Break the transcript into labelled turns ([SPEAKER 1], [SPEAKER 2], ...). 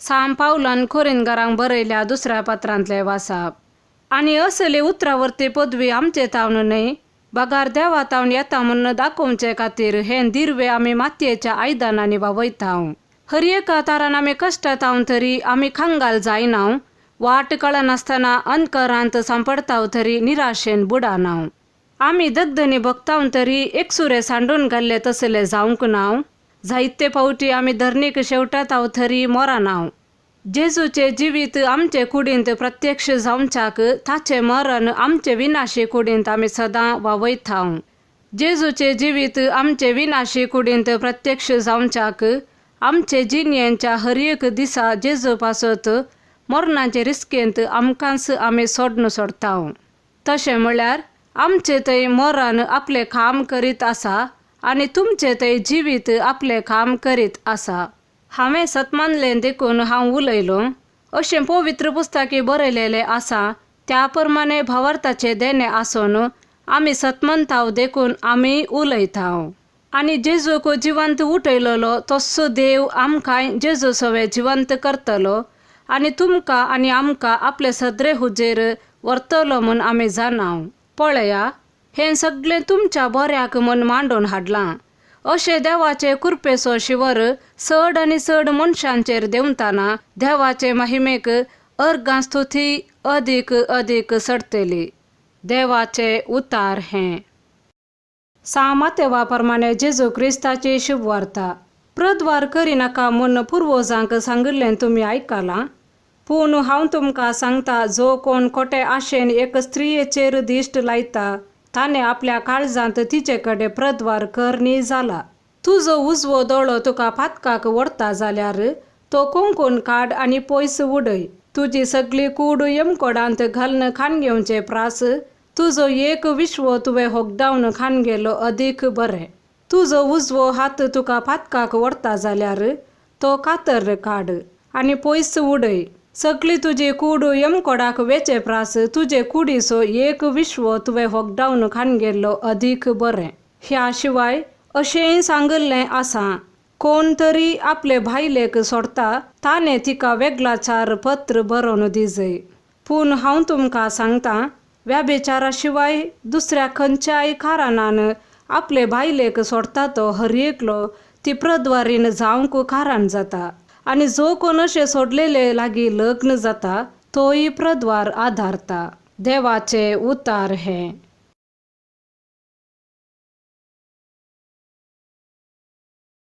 [SPEAKER 1] सां पावलान कोरिंदकारांक बरयल्या दुसऱ्या पत्रांतलें वासाप. आनी असली उतरावर्ती पदवी आमचे तावन न्हय बगार देवा तावन येता म्हूण दाखोवचे खातीर हें दिर्वे आमी मातयेच्या आयदनांनी वावयता. हर एका तारान आमी कश्टताव तरी आमी कंगाल जायना, वाट कळनासतना अंधकारांत सांपडताव तरी निराशेन बुडाना. आमी दगदनी भोगताव तरी एकसुरे सांडून घाल्ले तसले जावंक ना. जायते फावटी आमी धरणीक शेवटाताव तरी मोराना. जेजूचे जिवीत आमचे कुडींत प्रत्यक्ष जावच्याक ताचें मरण आमचे विनाशी कुडींत आमी सदां वावयता. जेजूचे जिवीत आमचे विनाशी कुडींत प्रत्यक्ष जावच्याक आमचे जिणेच्या हर एक दिसा जेजू पासत मरणाचे रिस्केंत आमकांच आमी सोडून सोडता. तशें म्हळ्यार आमचे थंय मरण आपलें काम करीत आसा आनी तुमचे थंय जिवीत आपलें काम करीत आसा. हांवें सत मानलें देखून हांव उलयलों अशें पवित्र पुस्तकी बरयलेलें आसा. त्या प्रमाणे भावार्थाचें देणें आसून आमी सत मानताव देखून आमी उलयताव. आनी जेजूक जिवंत उठयलेलो तस्सो देव आमकांय जेजू सवे जिवंत करतलो आनी तुमकां आनी आमकां आपले सदरे हुजेर व्हरतलो म्हूण आमी जाणाव. पळया, हें सगळें तुमच्या बऱ्याक म्हूण मांडून हाडलां. अशें देवाचे कृपेचो शिवर चड आनी चड मनशांचेर देंवतना देवाचे महिमेक अर्गां स्तुती अदीक अदीक चडटली. देवाचे उतार हें. सां मातेवा प्रमाणे जेजू क्रिस्ताची शुभवार्ता. प्रद्वार करिनाका म्हूण पुर्वजांक सांगिल्लें तुमी आयकलां. पूण हांव तुमकां सांगता, जो कोण खोटे आशेन एक स्त्रियेचेर दिश्ट लायता ताणें आपल्या काळजांत तिचे कडेन प्रद्वार करणी जाला. तुजो उजवो दोळो तुका पातकाक व्हरता जाल्यार तो कोंकून काड आनी पयस उडय. तुजी सगळी कूड यमकोडांत घालून खाण घेवचे प्रास तुजो एक विश्व तुवें होगडावन खाण गेलो अदीक बरें. तुजो उजवो हात तुका पातकाक व्हरता जाल्यार तो कातर काड आनी पयस उडय. सगळी तुजी कूड यमकोडाक वेचे प्रास तुजे कुडीचो एक विश्व तुवें होगडावन खाण गेल्लो अदीक बरें. ह्या शिवाय अशेंय सांगिल्लें आसा, कोण तरी आपले भायलेक सोडटा ताणें तिका वेगळाचार पत्र बरोवन दिजय. पूण हांव तुमकां सांगता, व्याभिचारा शिवाय दुसऱ्या खंयच्याय कारणान आपले बायलेक सोडटा तो हर एकलो ती प्रद्वारीन जावंक कारण जाता. आनी जो कोण अशें सोडलेले लागीं लग्न जाता तोय प्रद्वार आदारता. देवाचे उतार हें.